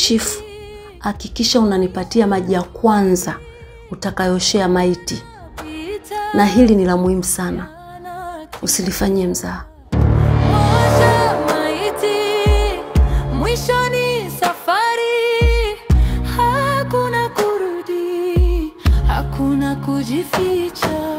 Chifu, hakikisha unanipatia maji ya kwanza utakayoshea maiti. Na hili ni la muhimu sana. Usilifanyie mzaha. Mwisho ni safari, hakuna kurudi, hakuna kujificha.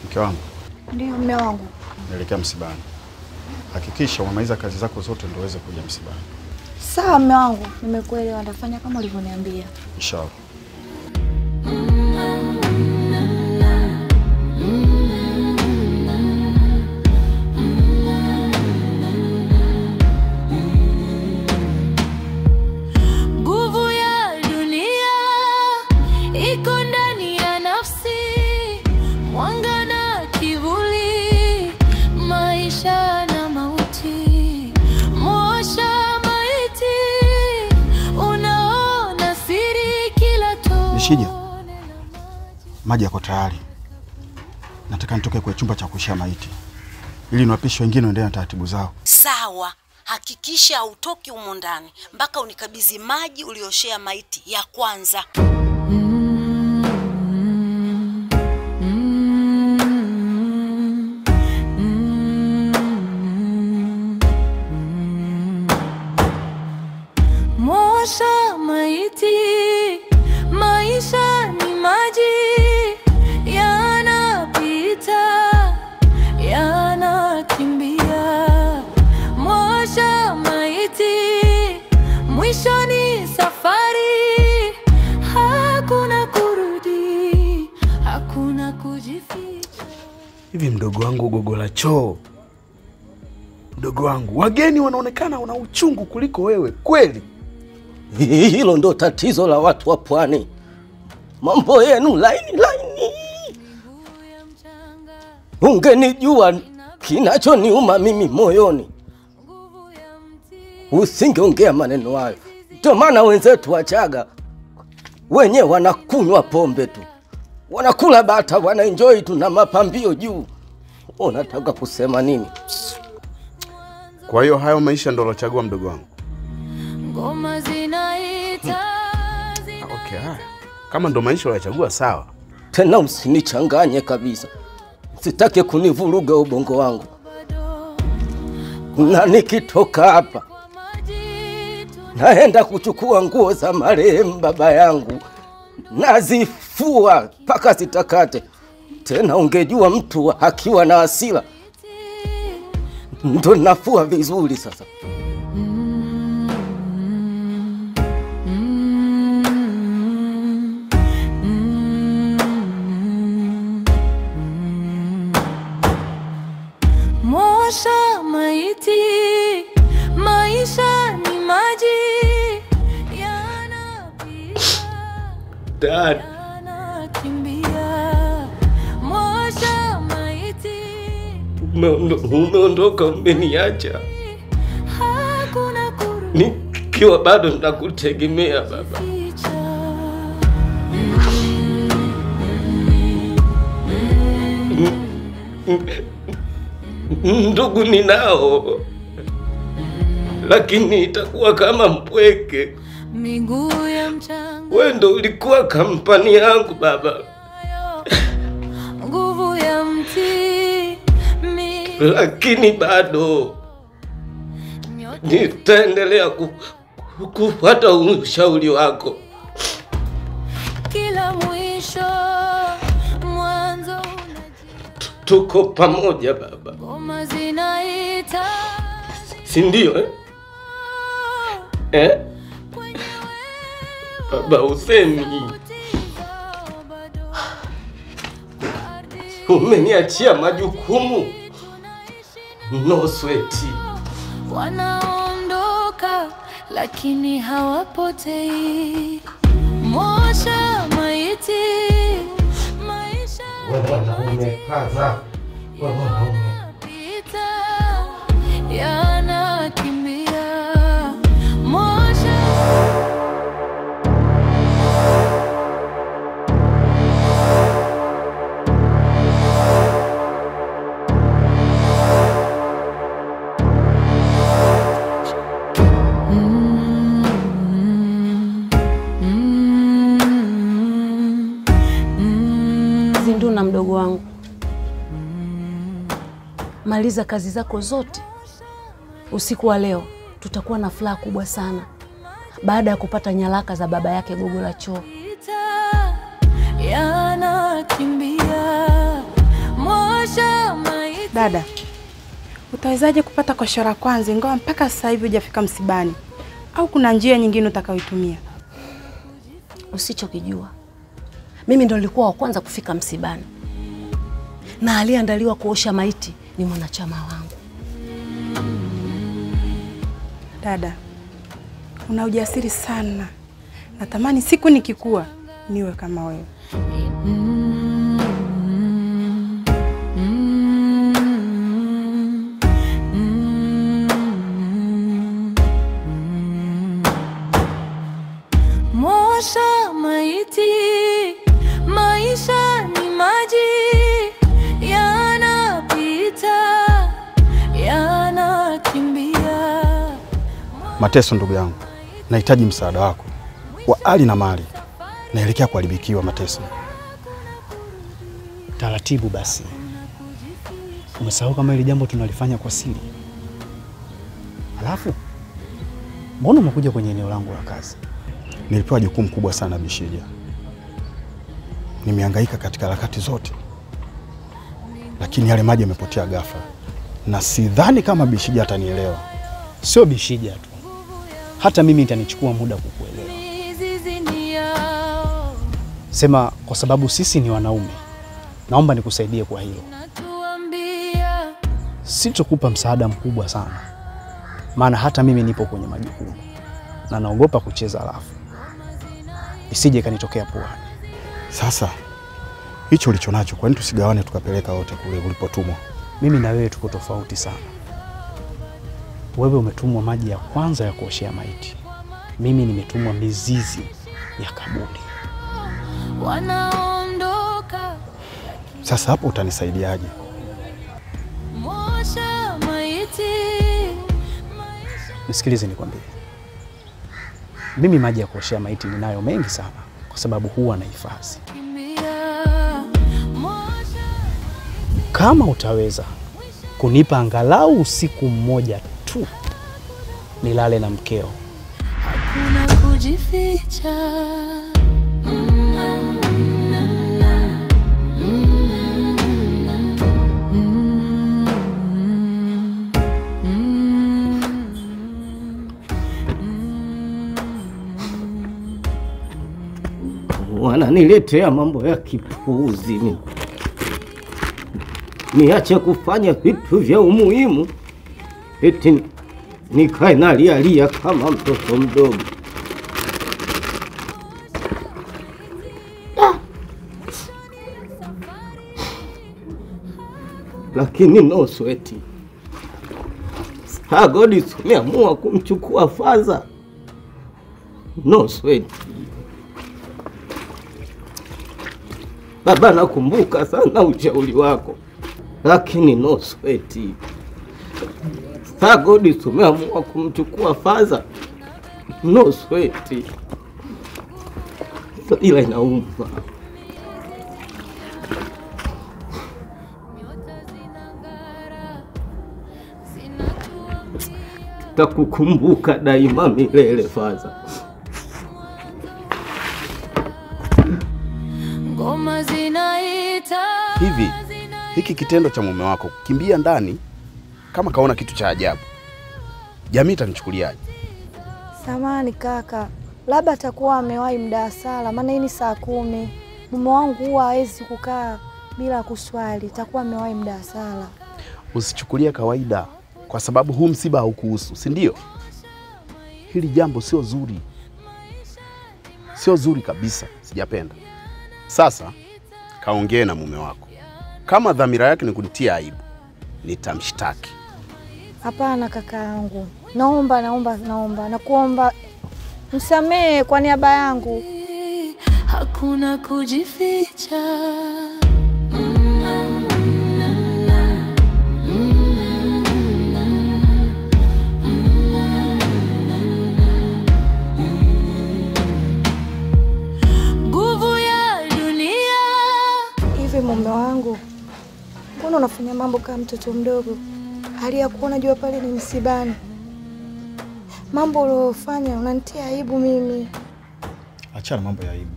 Mke wangu. Ndio mume wangu. Naelekea msibani. Hakikisha umemaliza kazi zako zote ndio uweze kuja msibani. Sawa mume wangu, nimekuelewa, nitafanya kama ulivyoniambia. Inshallah. Nguvu ya dunia iko ndani ya nafsi, mwanga na kivuli, maisha na mauti. Mwosha maiti, unaona siri kila tone. Nishija, maji yako tayari. Nataka nitoke kwa chumba cha kuoshea maiti ili niwapishe wengine waendelee na taratibu zao. Sawa, hakikisha hautoki humo ndani mpaka unikabidhi maji ulioshea maiti ya kwanza. Mwosha maiti, maisha ni maji, yanapita, yanakimbia. Mwosha maiti, mwisho ni safari, hakuna kurudi, hakuna kujificha. Hivi mdogo wangu gogo la choo, mdogo wangu, wageni wanaonekana wana uchungu kuliko wewe kweli. Hilo ndo tatizo la watu wa pwani. Mambo yenu laini laini. Ungenijua kinachoniuma mimi moyoni, usingeongea maneno hayo. Ndio maana wenzetu Wachaga wenyewe wanakunywa pombe tu, wanakula bata, wanaenjoy tu na mapambio juu. Unataka kusema nini? Kwa hiyo hayo maisha ndo lochagua mdogo wangu. Ngoma zinaita. Okay, haya. Kama ndo maisha unachagua sawa. Tena usinichanganye kabisa. Sitaki kunivuruga ubongo wangu. Na nikitoka hapa naenda kuchukua nguo za marehemu baba yangu, nazifua mpaka zitakate. Tena ungejua mtu akiwa na hasira ndo nafua vizuri sasa. Mwosha maiti, maisha ni maji, yanapita, Dad, yanakimbia. Mwosha maiti, umeondoka, umeniacha hakuna kurudi, nikiwa bado nakutegemea baba. Ndugu ninao, lakini itakuwa kama mpweke. Miguu ya mchanga, wewe ndo ulikuwa kampani yangu baba. Nguvu ya mti, lakini bado nitaendelea kufuata ushauri wako. Kila mwisho mwanzo tuko pamoja baba. Ngoma zinaita, si ndio eh? Eh? Baba usemi. Umeniachia majukumu. No sweat. Wanaondoka lakini hawapotei. Mwosha maiti, maisha umekaza. Yanakimbia mosha. Zinduna mdogo wangu, maliza kazi zako zote. Usiku wa leo tutakuwa na furaha kubwa sana baada ya kupata nyaraka za baba yake Gogo la Choo. Dada, utawezaje kupata koshora kwanza ingawa mpaka sasa hivi hujafika msibani? Au kuna njia nyingine utakayoitumia? Usichokijua, mimi ndo nilikuwa wa kwanza kufika msibani, na aliyeandaliwa kuosha maiti ni mwanachama wangu. Dada, una ujasiri sana. Natamani siku nikikua niwe kama wewe. Mosha maiti, maisha ni maji, yanapita, yanakimbia. Mateso ndugu yangu, nahitaji msaada wako wa hali na mali. Naelekea kuharibikiwa Mateso. Taratibu basi. Umesahau kama hili jambo tunalifanya kwa siri? Alafu mbona umekuja kwenye eneo langu la kazi? Nilipewa jukumu kubwa sana Bishija. Nimehangaika katika harakati zote, lakini yale maji yamepotea ghafla, na sidhani kama Bishija atanielewa. Sio Bishija tu, hata mimi itanichukua muda kukuelewa. Sema kwa sababu sisi ni wanaume, naomba nikusaidie kwa hilo. Sitokupa msaada mkubwa sana, maana hata mimi nipo kwenye majukumu na naogopa kucheza rafu isije kanitokea puani. Sasa hicho ulicho nacho, kwa nini tusigawane tukapeleka wote kule ulipotumwa? Mimi na wewe tuko tofauti sana. Wewe umetumwa maji ya kwanza ya kuoshea maiti, mimi nimetumwa mizizi ya kaburi. Wanaondoka. Sasa hapo utanisaidiaje? Mosha maiti. Nisikilize nikwambie. Mimi maji ya kuoshea maiti ninayo mengi sana, kwa sababu huwa nahifadhi. Kama utaweza kunipa angalau usiku mmoja tu nilale na mkeo. Hakuna kujificha. Wananiletea mambo ya kipuuzi mimi. Niache kufanya vitu vya umuhimu, eti nikae nalia kama mtoto mdogo. Lakini no sweat. Sagodi tumeamua kumchukua faza. No sweat. Baba, nakumbuka sana ushauri wako, lakini no sweat. Sagodi tumeamua kumchukua faza. No sweat. Ila inauma. Takukumbuka daima milele faza. Ngoma zinaita. Hivi hiki kitendo cha mume wako kukimbia ndani kama kaona kitu cha ajabu, jamii itanichukuliaje? Samahani kaka, labda atakuwa amewahi muda sala, maana hii ni saa 10. Mume wangu huwa hawezi kukaa bila kuswali, atakuwa amewahi muda sala. Usichukulie kawaida, kwa sababu huu msiba haukuhusu, si ndio? Hili jambo sio zuri. Sio zuri kabisa, sijapenda. Sasa kaongee na mume wako. Kama dhamira yake ni kunitia aibu, nitamshtaki. Hapana kakaangu. Naomba, naomba, naomba. Nakuomba msamehe kwa niaba yangu. Hakuna kujificha. Nguvu ya dunia. Hivi mume wangu, mbona unafanya mambo kama mtoto mdogo? Hali ya kuona jua pale ni msibani. Mambo uliyofanya unanitia aibu mimi. Achana mambo ya aibu.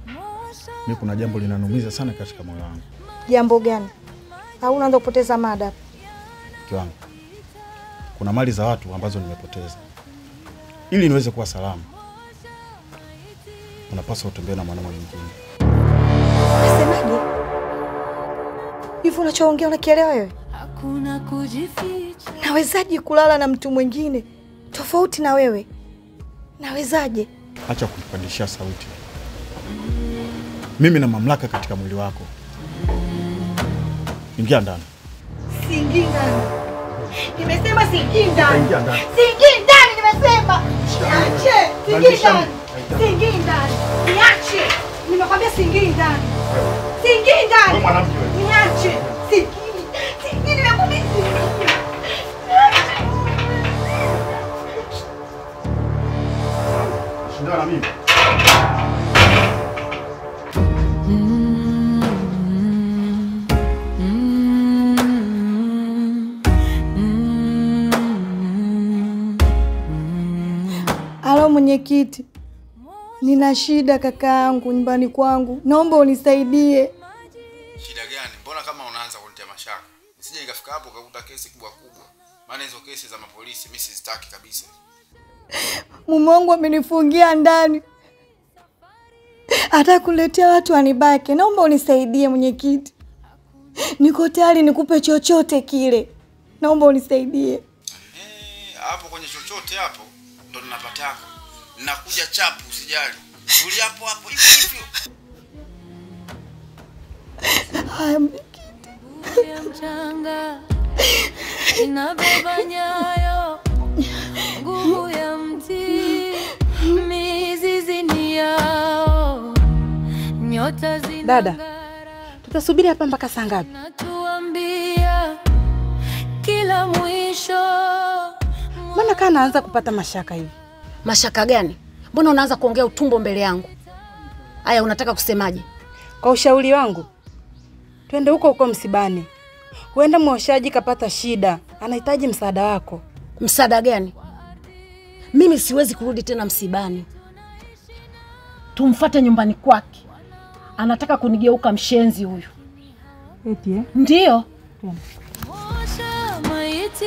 Mimi kuna jambo linaniumiza sana katika moyo wangu. Jambo gani? Au unaanza kupoteza mada? Mke wangu, kuna mali za watu ambazo nimepoteza. Ili niweze kuwa salama, unapaswa utembee na mwanaume mwingine. Unasemaje? Hivi unachoongea unakielewa wewe? Hakuna kujificha. Nawezaje kulala na mtu mwingine tofauti na wewe? Nawezaje? Acha kunipandishia sauti. Mimi na mamlaka katika mwili wako. Ingia ndani. Siingii ndani. Nimesema siingii ndani. Ingia ndani. Siingii ndani nimesema. Niache. Siingii ndani. Siingii ndani. Niache. Nimekwambia siingii ndani. Siingii ndani. Wewe mwanamke wewe. Niache. Siingii. Siingii nimekwambia siingii. Shindana na mimi. Halo mwenyekiti, nina shida kakaangu nyumbani kwangu, naomba unisaidie. Shida gani? Mbona kama unaanza kunitia mashaka? Nisije nikafika hapo ukakuta kesi kubwa kubwa. Maana hizo kesi za mapolisi mimi sizitaki kabisa. Mume wangu amenifungia ndani, hata kuletea watu anibake. Naomba unisaidie mwenyekiti, niko tayari nikupe chochote kile, naomba unisaidie. Hapo kwenye chochote hapo ndo ninapataka. Nakuja chapu, usijali. Uli hapo hapo hivyo hivyo. Haya mwenyekiti. Mchanga inabeba nyayo, nguvu ya mti, mizizi ni yao, nyota zinang'ara. Dada, tutasubiri hapa mpaka saa ngapi? Natuambia kila mwisho. Mbona kana naanza kupata mashaka hivi? Mashaka gani? Mbona unaanza kuongea utumbo mbele yangu? Aya, unataka kusemaje? Kwa ushauri wangu, twende huko huko msibani. Huenda mwoshaji kapata shida, anahitaji msaada wako. Msaada gani? Mimi siwezi kurudi tena msibani. Tumfuate nyumbani kwake. Anataka kunigeuka mshenzi huyu. Eti eh? Ndio. Osha maiti,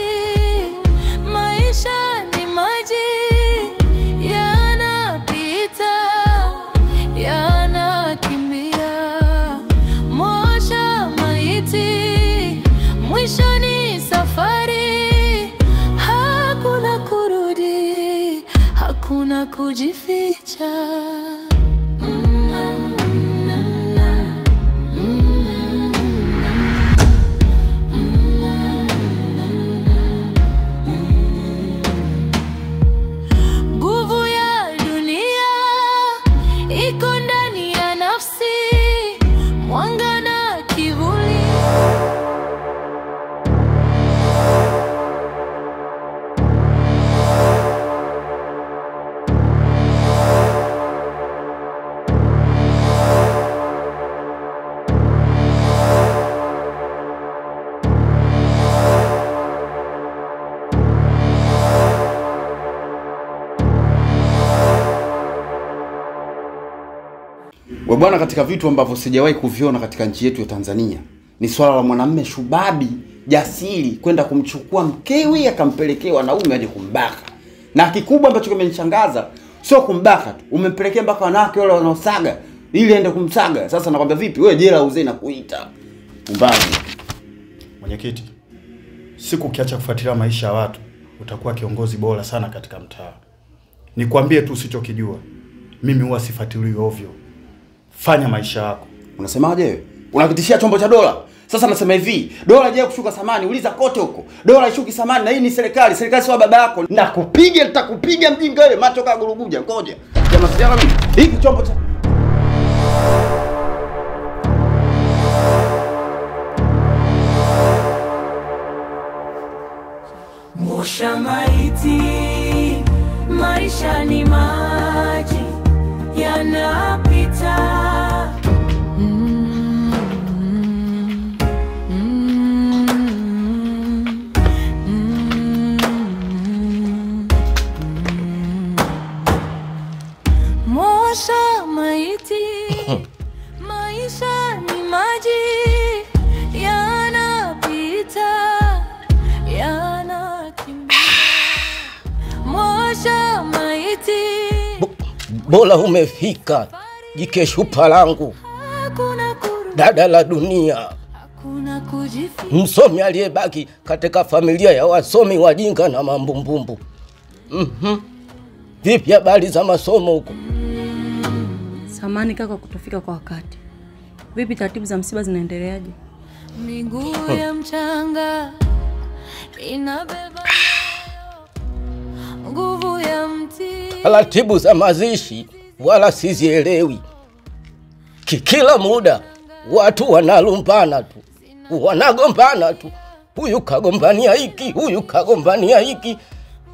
maisha ni maji, yanapita, yanakimbia. Mosha maiti, mwisho ni safari, hakuna kurudi, hakuna kujificha. Nguvu ya dunia iko ndani ya nafsi, mwanga na kivuli. We bwana, katika vitu ambavyo sijawahi kuviona katika nchi yetu ya Tanzania ni swala la mwanamume shubabi jasiri kwenda kumchukua mkewe akampelekea wanaume aje kumbaka. Na kikubwa ambacho kimenishangaza sio kumbaka tu, umempelekea mpaka wanawake wale wanaosaga ili aende kumsaga. Sasa nakwambia vipi wewe, jela uzee na kuita. Pumbavu. Mwenyekiti, siku ukiacha kufuatilia maisha ya watu utakuwa kiongozi bora sana katika mtaa. Nikwambie tu usichokijua, mimi huwa sifuatilii ovyo. Fanya maisha yako. Unasemaje wewe? Unakitishia chombo cha dola. Sasa nasema hivi, dola haijawahi kushuka thamani, uliza kote huko. Dola haishuki thamani na hii ni serikali, serikali sio baba yako. Nakupiga, nitakupiga mjinga wewe, macho kama guruguja, ngoja. Jamaa sijala mimi. Hiki chombo cha Osha maiti, maisha ni maji yanapita. Osha maiti, maisha ni maji yanapita, yanakimbia. Osha maiti. Bora umefika jikeshupa langu, dada la dunia, msomi aliyebaki katika familia ya wasomi wajinga na mambumbumbu. Vipi habari za masomo huko? Samahani kaka kutofika kwa wakati. Vipi taratibu za msiba zinaendeleaje? Miguu ya mchanga inabeba nguvu ya mti. Taratibu za mazishi wala sizielewi. Kila muda watu wanalumbana tu, wanagombana tu. Huyu kagombania hiki, huyu kagombania hiki.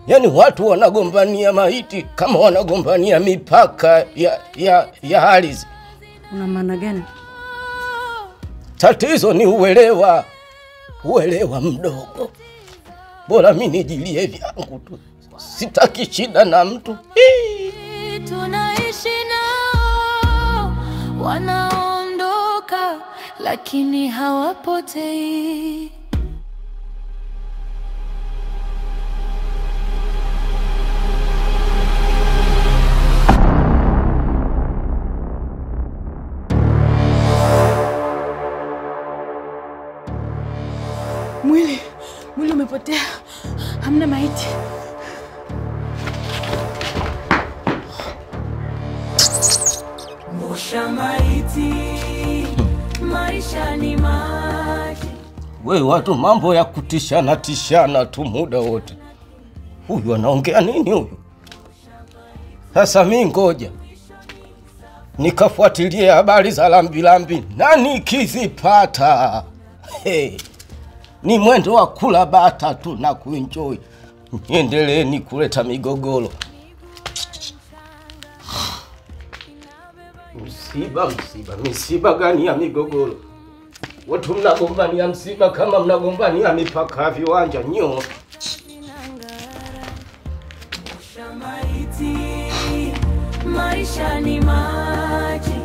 Yaani watu wanagombania maiti kama wanagombania mipaka ya ardhi. Una maana gani? Tatizo ni uelewa. Uelewa mdogo. Bora mimi nijilie vyangu tu. Sitaki shida na mtu. Tunaishi nao, wanaondoka lakini hawapotei. Mwili umepotea. Hamna maiti. Osha maiti, maisha ni maji. We watu mambo ya kutishana tishana tu muda wote. Huyu anaongea nini huyu? Sasa mimi ngoja nikafuatilie habari za lambi lambi na nikizipata. Hey, ni mwendo wa kula bata tu na kuenjoy. Niendeleeni kuleta migogoro. Msiba, msiba, msiba gani ya migogoro? Watu mnagombania msiba kama mnagombania mipaka ya viwanja nyo. Maisha ni maji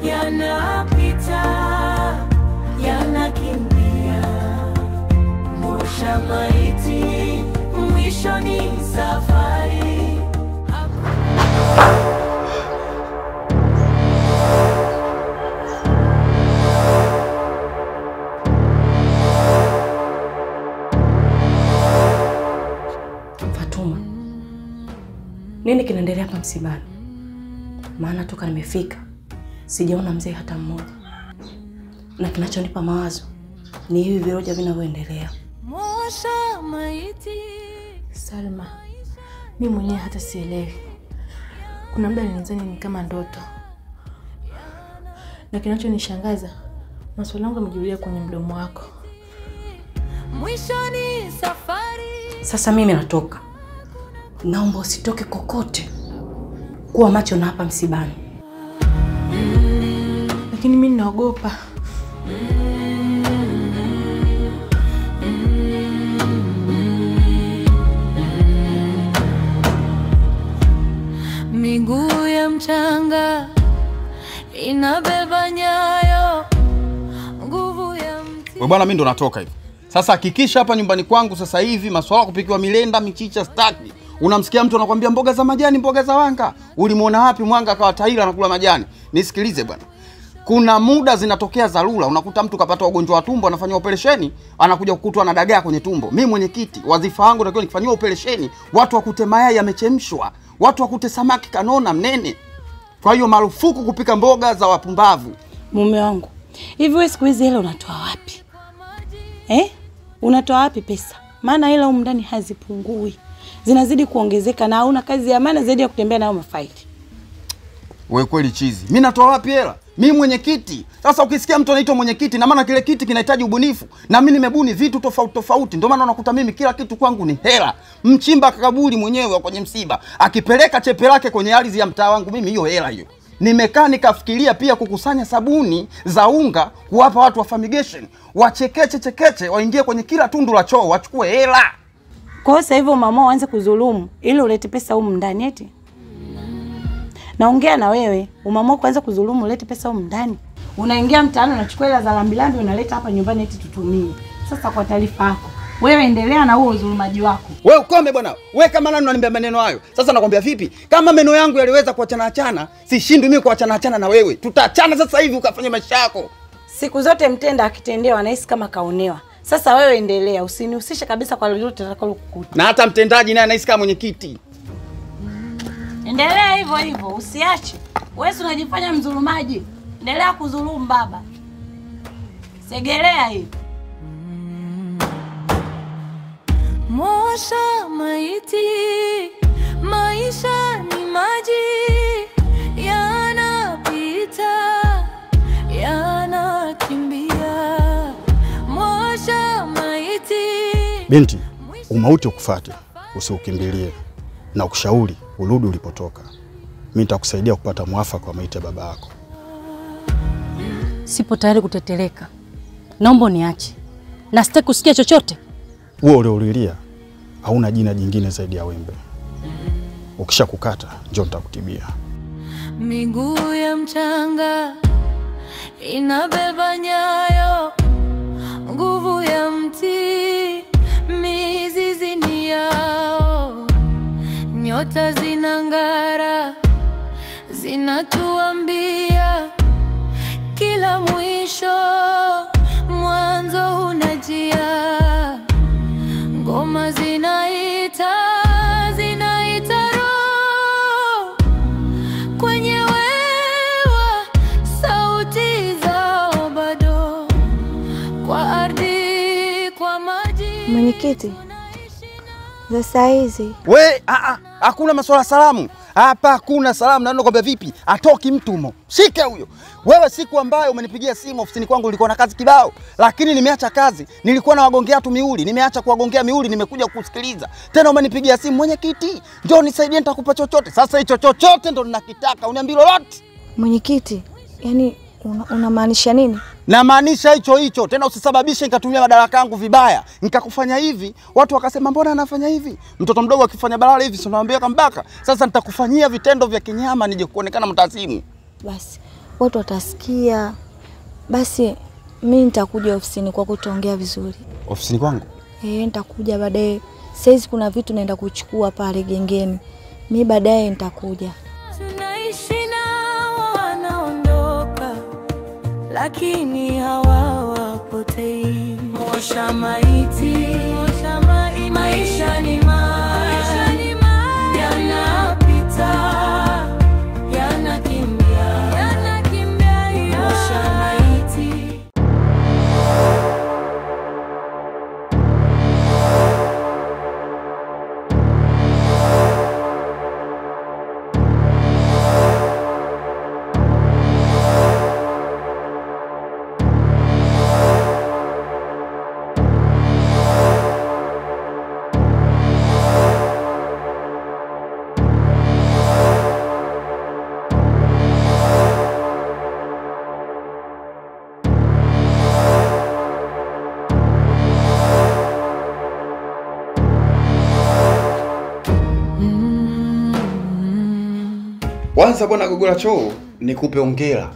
yanapita, yanakimbia. Osha maiti, mwisho ni safari. Fatuma, nini kinaendelea hapa msibani? Maana toka nimefika sijaona mzee hata mmoja. Na kinachonipa mawazo ni hivi viroja vinavyoendelea. Salma, mimi mwenyewe hata sielewi. Kuna muda nilizani ni kama ndoto. Na kinachonishangaza, maswali yangu yamejirudia kwenye mdomo wako. Mwisho ni safari. Sasa mimi natoka. Naomba usitoke kokote. Kuwa macho na hapa msibani. Lakini mimi naogopa. Miguu ya mchanga inabeba nyayo, nguvu ya mti. Wewe bwana, mimi ndo natoka hivi. Sasa hakikisha hapa nyumbani kwangu sasa hivi masuala kupikiwa milenda, michicha staki. Unamsikia mtu anakuambia mboga za majani, mboga za wanga. Ulimuona wapi mwanga akawa taila anakula majani? Nisikilize bwana. Kuna muda zinatokea dharura, unakuta mtu kapata ugonjwa wa tumbo, anafanywa operesheni, anakuja kukutwa na dagaa kwenye tumbo. Mimi mwenyekiti, wadhifa wangu natakiwa nikifanywa operesheni, watu wakute mayai yamechemshwa, watu wakute samaki kanona mnene. Kwa hiyo marufuku kupika mboga za wapumbavu. Mume wangu, Hivi wewe siku hizi hela unatoa wapi? Unatoa wapi pesa? Maana hela humu ndani hazipungui. Zinazidi kuongezeka na hauna kazi ya maana zaidi ya kutembea nayo mafaili. Wewe kweli chizi. Mimi natoa wapi hela? Mimi mwenyekiti. Sasa ukisikia mtu anaitwa mwenyekiti na maana kile kiti kinahitaji ubunifu. Na mimi nimebuni vitu tofauti tofauti. Ndio maana unakuta mimi kila kitu kwangu ni hela. Mchimba kaburi mwenyewe kwenye msiba, akipeleka chepe lake kwenye ardhi ya mtaa wangu mimi hiyo hela hiyo. Nimekaa nikafikiria pia kukusanya sabuni za unga kuwapa watu wa fumigation. Wachekeche chekeche waingie kwenye kila tundu la choo wachukue hela. Kwa hiyo sasa hivyo mama aanze kudhulumu ili ulete pesa humu ndani eti? Naongea na wewe, umeamua kuanza kudhulumu ulete pesa humu ndani. Unaingia mtaani unachukua hela za lambilambi unaleta hapa nyumbani eti tutumie. Sasa kwa taarifa yako, wewe endelea na huo udhulumaji wako. Wewe ukome bwana. Wewe kama nani unaniambia maneno hayo? Sasa nakwambia vipi? Kama meno yangu yaliweza kuachana achana, sishindwi mimi kuachana achana na wewe. Tutaachana sasa hivi ukafanye maisha yako. Siku zote mtenda akitendewa anahisi kama kaonewa. Sasa wewe endelea, usinihusishe kabisa kwa lolote litakalokukuta. Na hata mtendaji naye anahisi kama mwenyekiti. Endelea hivyo hivyo, usiache. Wewe unajifanya mdhulumaji. Endelea kudhulumu baba. Segelea hivi. Mosha maiti, maisha ni maji, yanapita, yanakimbia. Mosha maiti. Binti, umauti ukufuate, usiukimbilie. Na ukushauri urudi ulipotoka. Mimi nitakusaidia kupata mwafaka wa maiti ya baba yako. Sipo tayari kuteteleka. Naomba niache. Na sitaki kusikia chochote. Wewe uliolilia hauna jina jingine zaidi ya wembe. Ukishakukata njoo nitakutibia. Miguu ya mchanga inabeba nyayo, nguvu ya mti mizizi ni yao. Nyota zinangara zinatuambia kila mwisho mwanzo unajia. Ngoma zinaita, zinaita roho kwenye wewa, sauti zao bado kwa ardhi, kwa maji. Mwenyekiti, za saa hizi we, hakuna masuala salamu hapa, hakuna salamu. Na nakwambia vipi, atoki mtu humo. Shike huyo. Wewe siku ambayo umenipigia simu ofisini kwangu nilikuwa na kazi kibao, lakini nimeacha kazi. Nilikuwa na wagongea tu miuli, nimeacha kuwagongea miuli, nimekuja kukusikiliza. Tena umenipigia simu, mwenyekiti, njoo nisaidie nitakupa chochote. Sasa hicho chochote ndo ninakitaka, uniambie lolote. Mwenyekiti, yani unamaanisha nini? Namaanisha hicho hicho. Tena usisababishe nikatumia madaraka yangu vibaya. Nikakufanya hivi, watu wakasema mbona anafanya hivi? Mtoto mdogo akifanya balaa hivi, si unaambia kambaka. Sasa nitakufanyia vitendo vya kinyama nije kuonekana mtazimu. Basi watu watasikia. Basi mimi nitakuja ofisini kwako tutaongea vizuri. Ofisini kwangu? Nitakuja baadaye. Saizi kuna vitu naenda kuchukua pale gengeni. Mimi baadaye nitakuja. Tunaishi na wanaondoka, lakini hawapotei. Mosha maiti, mosha maiti, maisha ni maji, yanapita, yanakimbia, yanakimbia. Mosha maiti. Kwanza bwana Gogola Choo, nikupe hongera.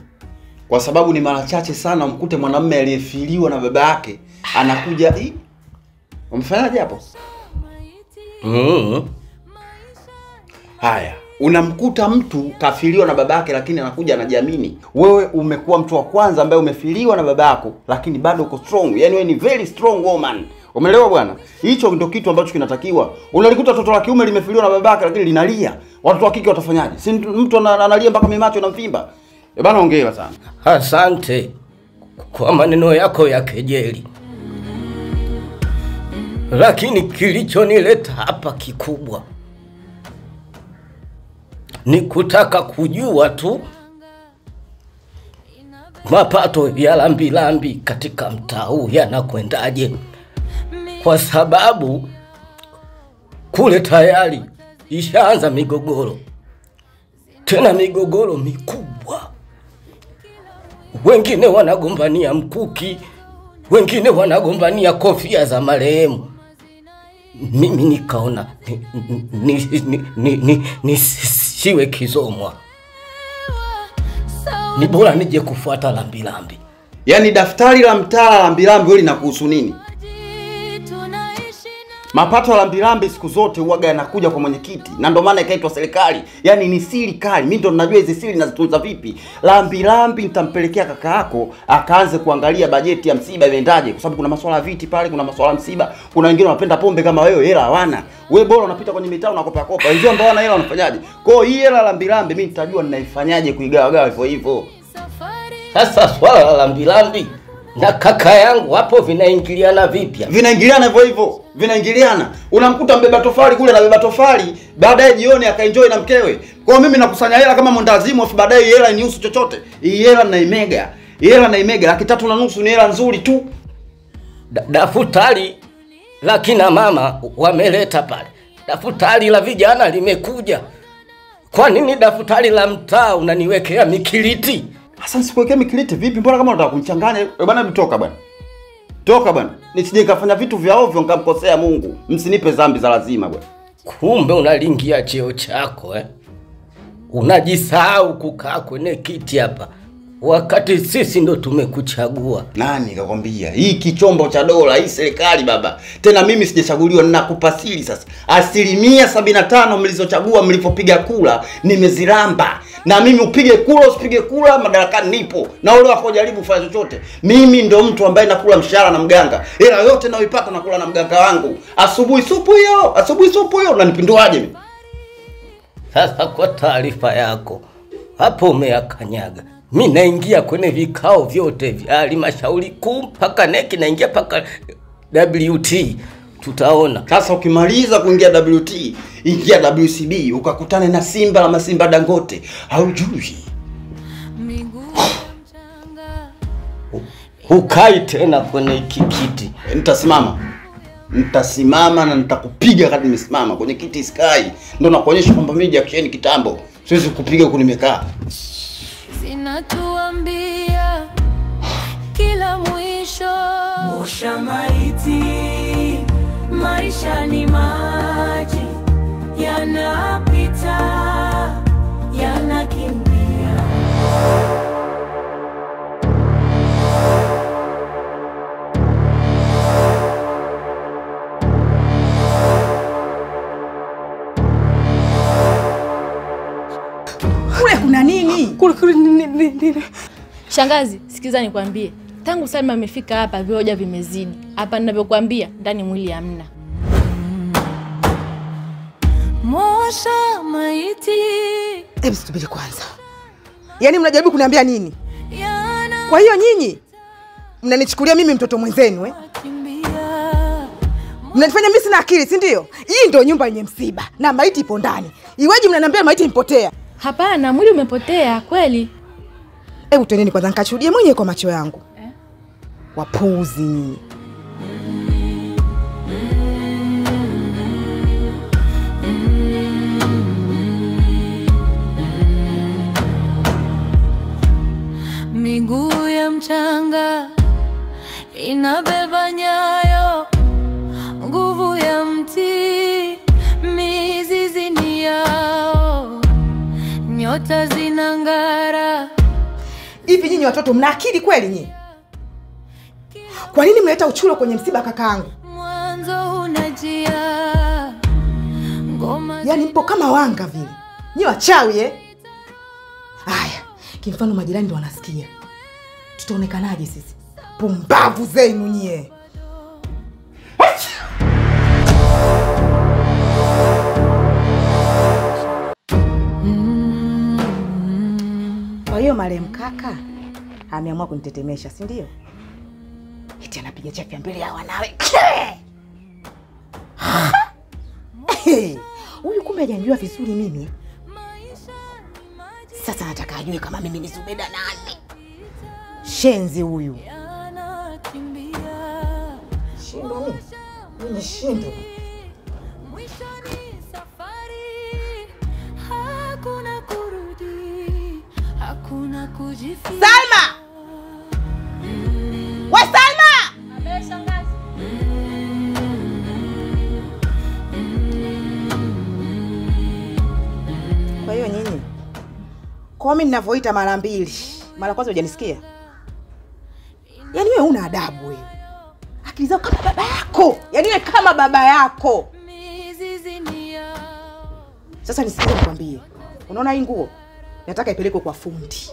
Kwa sababu ni mara chache sana mkute mwanamume aliyefiliwa na baba yake anakuja. Umfanyaje hapo? Haya, unamkuta mtu kafiliwa na babake lakini anakuja anajiamini. Wewe umekuwa mtu wa kwanza ambaye umefiliwa na babako lakini bado uko strong. Yaani wewe ni very strong woman. Umeelewa bwana? Hicho ndio kitu ambacho kinatakiwa. Unalikuta toto la kiume limefiliwa na babake lakini linalia. Watoto wa kike watafanyaje? Si mtu analia mpaka mimacho inamvimba. Eh bana, hongera sana. Asante kwa maneno yako ya kejeli. Lakini kilichonileta hapa kikubwa ni kutaka kujua tu mapato ya lambilambi katika mtaa huu yanakwendaje, kwa sababu kule tayari ishaanza migogoro, tena migogoro mikubwa. Wengine wanagombania mkuki, wengine wanagombania kofia za marehemu. Mimi nikaona nisiwe kizomwa, ni bora nije kufuata lambilambi. Yaani daftari la mtaa la lambilambi wewe linakuhusu nini? Mapato ya lambilambi siku zote huaga yanakuja kwa mwenyekiti, na ndio maana ikaitwa serikali. Yaani ni siri kali. Mimi ndo ninajua hizi siri nazitunza vipi. Lambilambi nitampelekea kaka yako akaanze kuangalia bajeti ya msiba imeendaje, kwa sababu kuna masuala ya viti pale, kuna masuala ya msiba, kuna wengine wanapenda pombe kama wewe, hela hawana. Wewe bora unapita kwenye mitaa unakopa kopa. Wenzio ambao wana hela wanafanyaje? Kwa hiyo hii hela lambilambi mimi nitajua ninaifanyaje kuigawa gawa hivyo hivyo. Sasa swala la lambilambi na kaka yangu hapo vinaingiliana vipi? Vinaingiliana hivyo hivyo. Vinaingiliana. Unamkuta mbeba tofali kule na beba tofali, baadaye jioni akaenjoy na mkewe. Kwa hiyo mimi nakusanya hela kama mwendazimu, afu baadaye hela nihusu chochote. Hii hela naimega. Hii hela naimega 350 ni hela nzuri tu. Daftari la kina mama wameleta pale. Daftari la vijana limekuja. Kwa nini daftari la mtaa unaniwekea mikiliti? Sasa nisikuwekea mikiliti vipi? Mbona kama unataka kunichanganya? Bwana mtoka bwana. Toka bwana. Nisije nikafanya vitu vya ovyo nikamkosea Mungu. Msinipe dhambi za lazima bwana. Kumbe unalingia cheo chako eh? Unajisahau kukaa kwenye kiti hapa wakati sisi ndo tumekuchagua. Nani kakwambia? Hii kichombo cha dola, hii serikali baba. Tena mimi sijachaguliwa, ninakupa siri sasa. 75% mlizochagua mlipopiga kula nimeziramba. Na mimi upige kula usipige kula madarakani nipo. Na wale wakojaribu kufanya chochote. Mimi ndo mtu ambaye nakula mshahara na mganga. Hela yote nayoipata nakula na mganga wangu. Asubuhi supu hiyo, asubuhi supu hiyo, unanipinduaje mimi? Sasa kwa taarifa yako, hapo umeyakanyaga. Mimi naingia kwenye vikao vyote vya halmashauri kuu mpaka neki, naingia mpaka WT. Tutaona. Sasa ukimaliza kuingia WT, ingia WCB ukakutane na Simba la Masimba Dangote. Haujui. Hukai tena kwenye kiti. Nitasimama. Nitasimama na nitakupiga wakati nimesimama kwenye kiti sky. Ndio nakuonyesha kwamba mimi Jackson kitambo. Siwezi kukupiga huku nimekaa. Zinatuambia kila mwisho. Osha maiti, maisha ni maji, yanapita, yanakimbia. Kule kuna nini? Kule nini? Shangazi, sikiza nikwambie. Tangu Salma amefika hapa vioja vimezidi. Hapa ninavyokuambia ndani mwili hamna. Mosha maiti. Hebu subiri kwanza. Yaani mnajaribu kuniambia nini? Kwa hiyo nyinyi mnanichukulia mimi mtoto mwenzenu eh? Mnanifanya mimi sina akili, si ndio? Hii ndio nyumba yenye msiba na maiti ipo ndani. Iweje mnaniambia maiti imepotea? Hapana, mwili umepotea kweli. Hebu twendeni kwanza nikashuhudie mwenyewe kwa macho yangu. Wapuuzi nyinyi. Miguu ya mchanga inabeba nyayo, nguvu ya mti mizizi ni yao, nyota zinang'ara. Hivi nyinyi watoto mna akili kweli nyinyi? Kwa nini mnaleta uchulo kwenye msiba kakaangu? Mwanzo unajia ngoma. Yaani mpo kama wanga vile. Nyinyi wachawi eh? Haya, kimfano majirani ndio wanasikia. Tutaonekanaje sisi? Pumbavu zenu nyie. Kwa hiyo marehemu kaka Ameamua kunitetemesha, si ndio? Eti anapiga chafya mbele ya wanawe. Huyu kumbe hajanijua vizuri mimi. Sasa nataka ajue kama mimi ni Zubeda nani. Shenzi huyu. Shindo mimi. Mimi shindo. Salma! We Salma! Abe shangazi. Kwa hiyo nyinyi, kwa mimi ninavyoita mara mbili, mara kwanza hujanisikia? Yaani wewe huna adabu wewe. Akili zako kama baba yako. Yaani wewe kama baba yako. Sasa nisikize nikwambie. Unaona hii nguo? Nataka ipelekwe kwa fundi.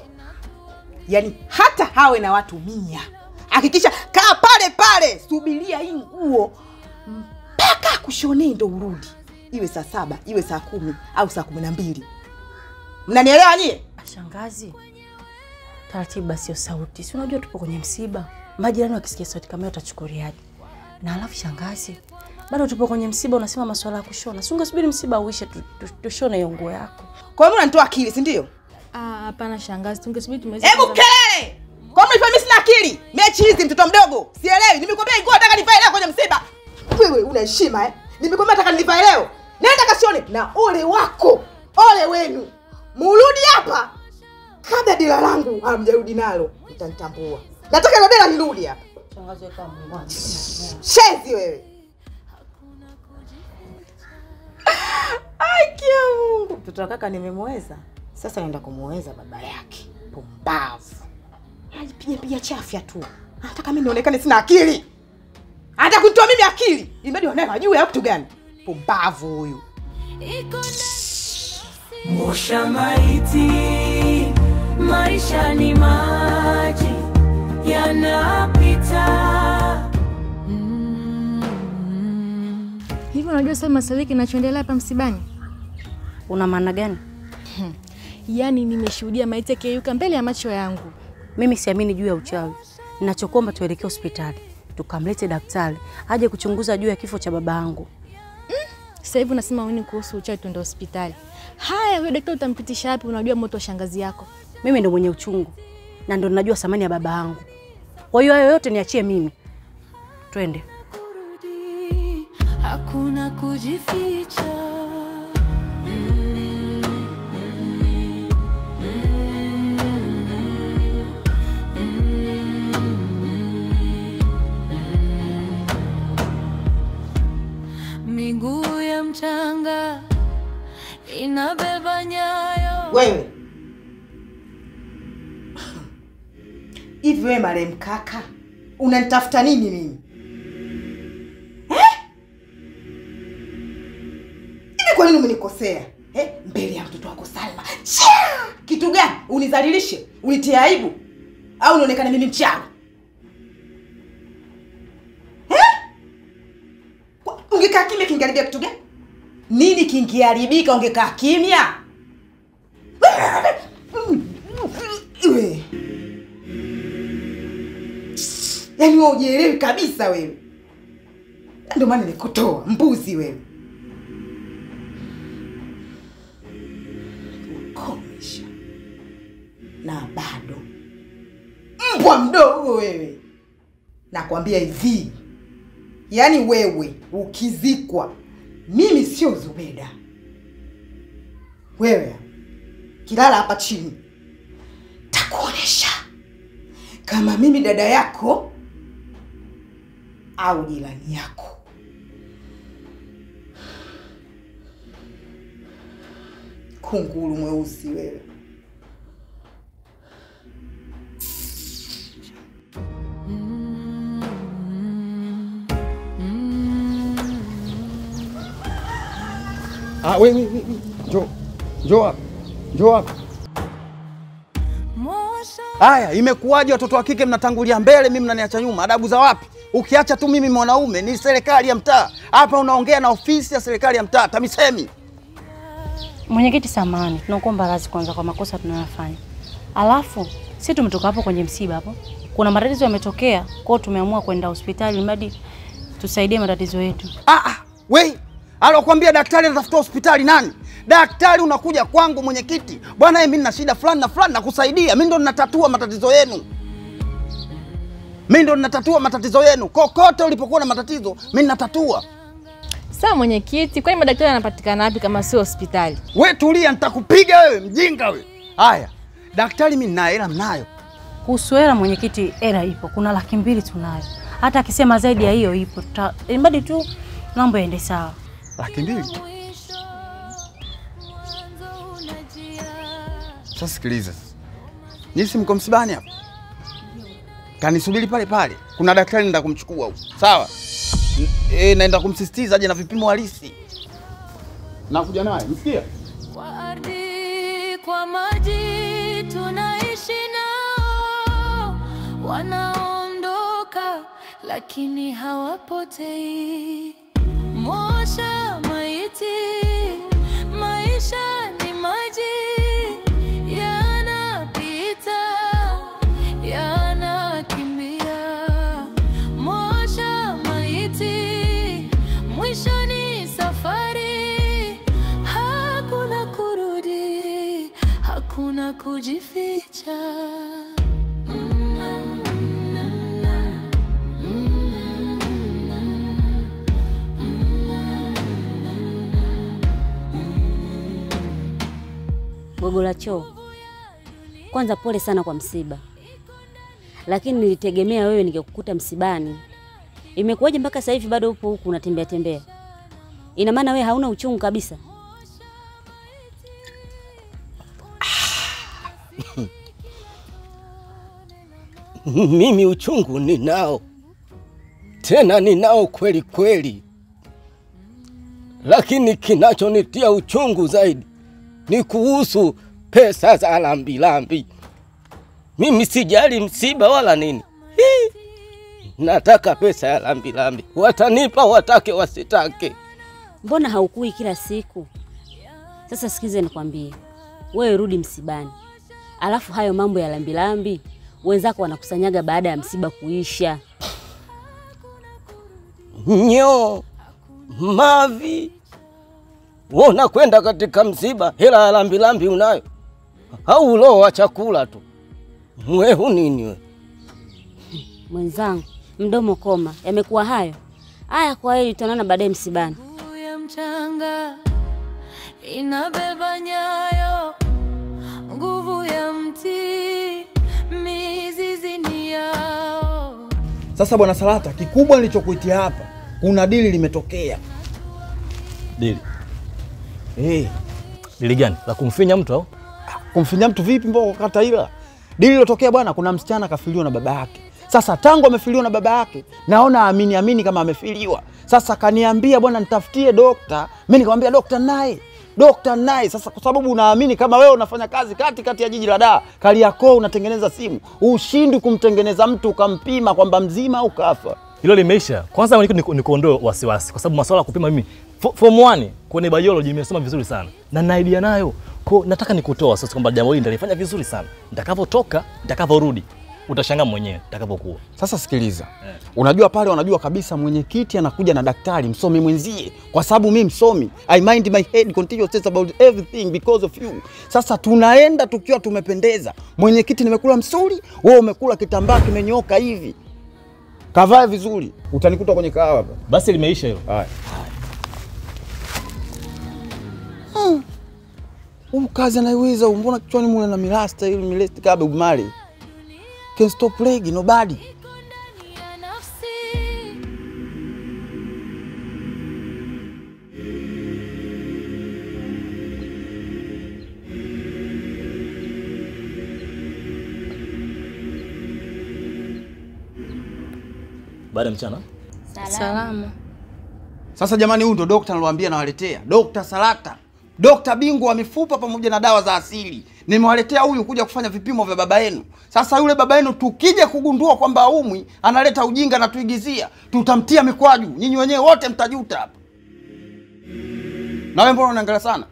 Yaani hata hawe na watu 100. Hakikisha kaa pale pale, subiria hii nguo mpaka kushonee ndo urudi. Iwe saa 7, iwe saa 10 au saa 12. Mnanielewa nyie? Shangazi, taratibu sio sauti. Si unajua tupo kwenye msiba. Majirani wakisikia sauti kama hiyo watachukuliaje? Na alafu shangazi, bado tupo kwenye msiba unasema masuala ya kushona. Si ungesubiri msiba uishe tushone hiyo nguo yako. Kwa hiyo unanitoa akili, si ndio? Ah, hapana shangazi, tungesubiri tumalize. Hebu kelele! Kwa nini mimi sina akili? Mechi hizi mtoto mdogo. Sielewi. Nimekwambia nguo nataka nivae leo kwenye msiba. Wewe una heshima eh? Nimekwambia nataka nivae leo. Nenda kashone na ole wako. Ole wenu. Murudi hapa. Kabla dira langu hamjarudi nalo, mtanitambua. Nataka na dira nirudi hapa. Shangazi kama Mungu. Shezi wewe. Ai kia Mungu. Mtoto wa kaka nimemweza. Sasa naenda kumuweza baba yake. Pumbavu. Anajipiga piga chafya tu. Anataka mimi nionekane sina akili. Anataka kunitoa mimi akili. Imebidi wanae wajue au kitu gani? Pumbavu huyu. Mosha maiti, maisha ni maji yanapita. Hivi unajua Salma Saliki kinachoendelea hapa msibani? Una maana gani? Yaani nimeshuhudia maiti yakiyeyuka mbele ya macho yangu. Mimi siamini juu ya uchawi. Ninachokuomba tuelekee hospitali, tukamlete daktari aje kuchunguza juu ya kifo cha baba yangu. Sasa hivi unasema nini kuhusu uchawi tuende hospitali? Haya, huyo daktari utampitisha wapi? Unajua moto wa shangazi yako. Mimi ndo mwenye uchungu na ndo ninajua thamani ya baba yangu. Kwa hiyo hayo yote niachie mimi. Twende. Hakuna kujificha. Miguu ya mchanga inabeba nyayo. Wewe. Hivi wewe marehemu kaka, unanitafuta nini mimi? Eh? Hivi kwa nini umenikosea? Eh? Mbele ya mtoto wako Salma. Chia! Kitu gani? Unizalilishe? Unitie aibu? Au unaonekana mimi mchawi? Eh? Ungekaa kimya kingeharibika kitu gani? Nini kingeharibika ungekaa kimya? Yaani wewe hujielewi kabisa wewe. Ndio maana nilikutoa mbuzi wewe. Ukomesha. Na bado mbwa mdogo wewe. Nakwambia hivi. Yaani wewe ukizikwa, mimi sio Zubeda. Wewe kilala hapa chini, takuonesha kama mimi dada yako au jirani yako. Kunguru mweusi wewe. Ah, we. Njoo hapa. Njoo hapa. Haya, imekuwaje watoto wa kike mnatangulia mbele, mimi mnaniacha nyuma? Adabu za wapi? Ukiacha tu mimi mwanaume ni serikali ya mtaa. Hapa unaongea na ofisi ya serikali ya mtaa, TAMISEMI. Mwenyekiti, samahani, tunakuomba radhi kwanza kwa makosa tunayofanya. Alafu Sisi tumetoka hapo kwenye msiba hapo. Kuna matatizo yametokea, kwa hiyo tumeamua kwenda hospitali mradi tusaidie matatizo yetu. We, alokuambia daktari anatafuta hospitali nani? Daktari unakuja kwangu mwenyekiti. Bwana mimi nina shida fulani na fulani nakusaidia. Mimi ndo ninatatua matatizo yenu. Mimi ndo ninatatua matatizo yenu. Kokote ulipokuwa na matatizo, mimi ninatatua. Sasa mwenyekiti, kwani madaktari anapatikana wapi kama sio hospitali? We tulia, nitakupiga wewe mjinga wewe. Haya, daktari mimi ninaye, hela mnayo. Kuhusu hela mwenyekiti, hela ipo. Kuna 200,000 tunayo. Hata akisema zaidi ya hiyo ipo. Imradi tu mambo yaende sawa. 200,000? Sasa sikiliza. Nisi mko msibani hapa? Kanisubiri pale pale. Kuna daktari naenda kumchukua huko. Sawa? Naenda kumsisitiza aje na vipimo halisi. Nakuja naye, msikia? Kwa ardhi, kwa maji tunaishi nao. Wanaondoka lakini hawapotei. Mosha maiti, maisha ni maji. Yanapita, yanakimbia. Mosha maiti, mwisho ni safari. Hakuna kurudi, hakuna kujificha. Gogo la choo, kwanza pole sana kwa msiba. Lakini nilitegemea wewe ningekukuta msibani. Imekuwaje mpaka sasa hivi bado upo huku unatembea tembea? Ina maana wewe hauna uchungu kabisa? Mimi uchungu ninao. Tena ninao kweli kweli. Lakini kinachonitia uchungu zaidi ni kuhusu pesa za lambi lambi. Mimi sijali msiba wala nini. Hii. Nataka pesa ya lambi lambi. Watanipa watake wasitake. Mbona haukui kila siku? Sasa sikize nikwambie. Wewe rudi msibani. Alafu hayo mambo ya lambi lambi wenzako wanakusanyaga baada ya msiba kuisha. Nyo mavi. Wewe unakwenda katika msiba, hela ya lambi lambi unayo? Au uloa chakula tu? Mwehu nini wewe? Mwenzangu, mdomo koma. Yamekuwa hayo. Haya, kwa heri, tutaonana baadaye msibani. Ya mchanga inabeba nyayo, nguvu ya mti mizizi ni yao. Sasa bwana Salata, kikubwa nilichokuitia hapa, kuna dili limetokea. Dili? Dili gani? La kumfinya mtu au? Kumfinya mtu vipi mbona kata ila? Dili lilotokea bwana, kuna msichana kafiliwa na baba yake. Sasa tangu amefiliwa na baba yake, naona amini amini kama amefiliwa. Sasa kaniambia bwana nitafutie dokta. Mimi nikamwambia dokta naye. Dokta naye. Sasa kwa sababu unaamini kama wewe unafanya kazi kati kati ya jiji la Dar, Kariakoo unatengeneza simu, ushindi kumtengeneza mtu ukampima kwamba mzima au kafa. Hilo limeisha. Kwanza nikuondoe wasiwasi kwa sababu masuala ya kupima mimi form 1 kwenye biology nimesoma vizuri sana na na idea nayo. Kwa nataka nikutoa sasa kwamba jambo hili nitalifanya vizuri sana. Nitakavotoka, nitakavorudi utashangaa mwenyewe nitakavokuwa. Sasa sikiliza. Unajua pale wanajua kabisa mwenyekiti anakuja na daktari msomi mwenzie. Kwa sababu mimi msomi, I mind my head continuously about everything because of you. Sasa tunaenda tukiwa tumependeza. Mwenyekiti nimekula msuri, wewe umekula kitambaa kimenyoka hivi. Kavae vizuri, utanikuta kwenye kahawa hapa. Basi limeisha hilo. Haya. Huyu kazi anaiweza, mbona kichwani mule na milasta ile milesti kama Bob Marley. Can't stop leg nobody. Baada mchana. Salama. Sasa jamani, huyu ndo dokta niliwaambia nawaletea. Dokta Salata. Dokta bingwa wa mifupa pamoja na dawa za asili. Nimewaletea huyu kuja kufanya vipimo vya baba yenu. Sasa yule baba yenu tukija kugundua kwamba haumwi, analeta ujinga na tuigizia, tutamtia mikwaju. Nyinyi wenyewe wote mtajuta hapa. Na wewe mbona unaangalia sana?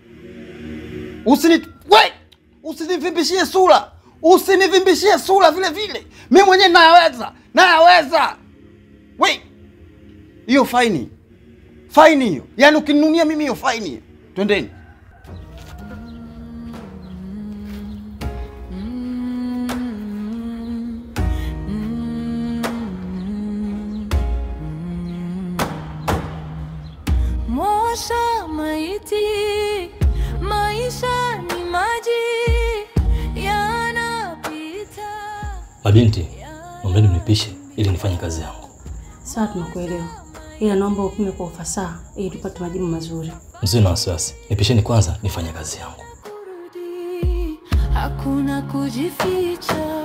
Usinivimbishie sura. Usinivimbishie sura vile vile. Mimi mwenyewe nayaweza. Nayaweza. Wait. Hiyo faini. Faini hiyo. Yaani ukininunia mimi hiyo faini. Twendeni. Mosha maiti, maisha ni maji yanapita. Mabinti, naombeni mnipishe ili nifanye kazi yangu. Sawa, tunakuelewa. Ila naomba upime kwa ufasaha ili tupate majibu mazuri. Msiwe na wasiwasi. Nipisheni kwanza nifanye kazi yangu. Hakuna kujificha.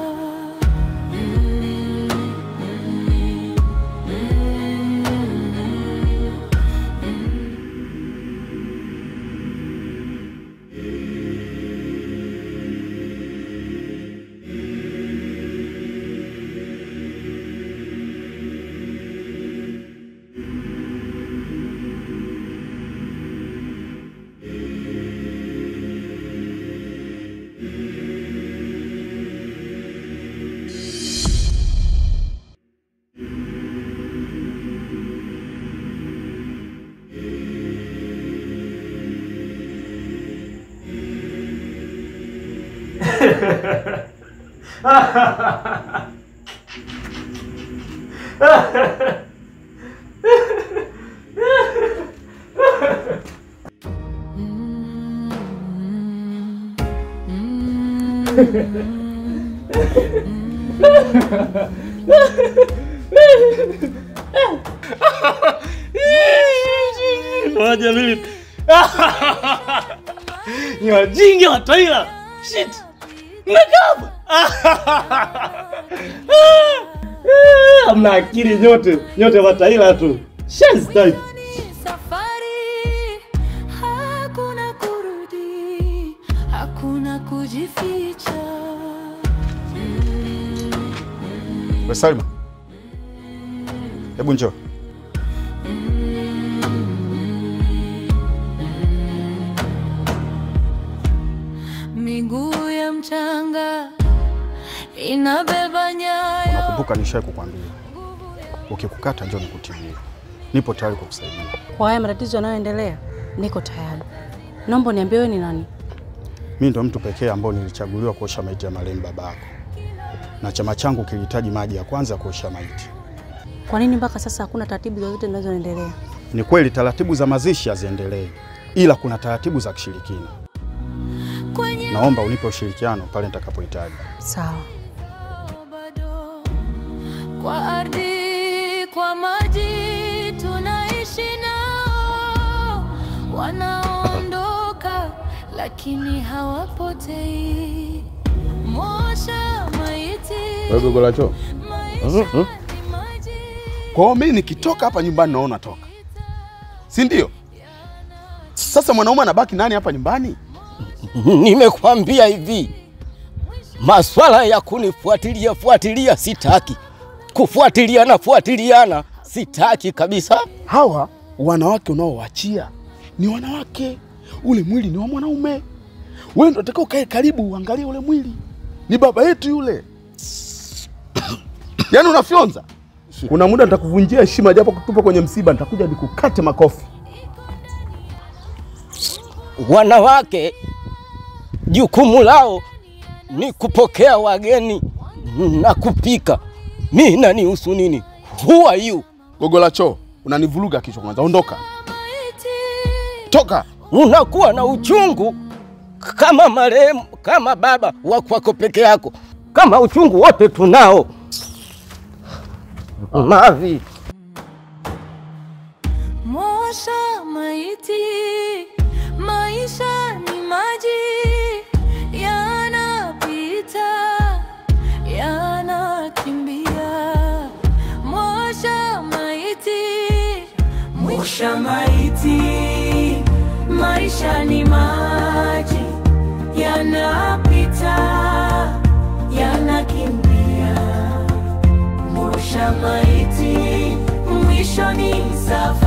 Moja mbili. Ni wajinga wa Taila. Shit. Mmekaa. Hamna akili nyote. Nyote wa Taila tu. Shenzi type. Safari hakuna kurudi, hakuna kujificha. Wewe Salma. Hebu njoo. Miguu ya mchanga inabeba nyayo. Nakumbuka nishawahi kukwambia. Ukikukata njoo nikutibie. Nipo tayari kukusaidia. Kwa haya matatizo yanayoendelea, niko tayari. Naomba niambie wewe ni nani? Mimi ndo mtu pekee ambaye nilichaguliwa kuosha maiti ya marehemu babako. Na chama changu kilihitaji maji ya kwanza kuosha maiti. Kwa nini mpaka sasa hakuna taratibu zozote zinazoendelea? Ni kweli taratibu za mazishi haziendelee, ila kuna taratibu za kishirikina. Naomba unipe ushirikiano pale nitakapohitaji. Sawa. Kwa ardhi, kwa maji tunaishi nao, wanaondoka lakini hawapotei. Mosha maiti. Wewe gogo cho. Kwa hiyo mimi nikitoka hapa nyumbani naona toka. Si ndio? Sasa mwanaume anabaki nani hapa nyumbani? Nimekwambia hivi, maswala ya kunifuatilia fuatilia sitaki. Kufuatiliana fuatiliana sitaki kabisa. Hawa wanawake unaowaachia ni wanawake. Ule mwili ni wa mwanaume. Wewe ndio unatakiwa ukae karibu uangalie ule mwili. Ni baba yetu yule. Yaani unafyonza. Kuna muda nitakuvunjia heshima japo kutupa kwenye msiba, nitakuja nikukate makofi. Wanawake jukumu lao ni kupokea wageni na kupika. Mimi nanihusu nini? Who are you? Gogo la choo, unanivuruga kichwa kwanza. Ondoka. Toka. Unakuwa na uchungu kama marehemu, kama baba wa kwako peke yako. Kama uchungu wote tunao. Mavi. Mosha maiti, maisha ni maji yanapita, yanakimbia. Mosha maiti, mosha maiti, maisha ni maji yanapita, yanakimbia. Mosha maiti, mwisho ni safari.